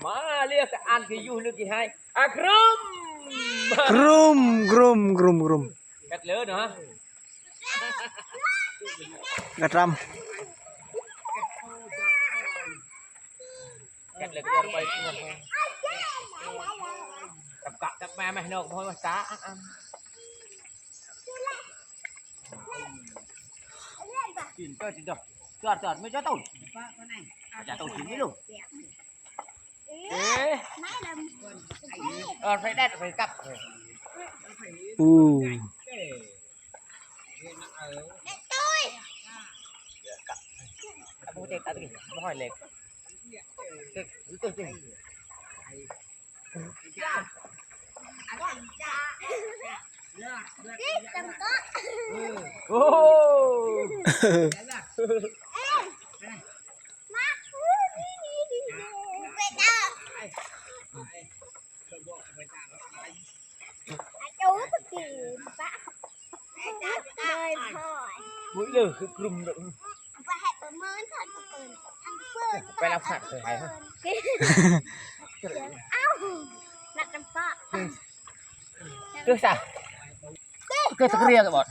ມາເລືອກອັນທີ່ຢູ່ ຫຼື ທີ່ໃຫ້ ອາ ກຣຶມ ກຣຶມ ກຣຶມ ກຣຶມ ກຣຶມ ກັດເລີເນາະ ກະຕຳ ກັດເລີ ກັດເລີ ໄປ ກັບກະກັບແມ່ ແມ່ນອກ ບໍ່ວ່າສາ ອາ ອາ ກິນເກີດ ກິນເກີດ ຈອດ ຈອດ ໄມ່ຈອດ ເຕົ້າ ຈອດ ເຕົ້າ ກິນນີ້ລູກ ເອີ ເອີ ໃສ່ແດດ ໃສ່ກັບ ອູ້ ໂອ້ ໂອ້ຍ ເລີ ຄືກຣຶມເດີ ໄປລັກສັດເລີຍ ເອົ້າ ນັດນຳປະ ຄືຊະ ຄືຕະເກຣຍກະບອດ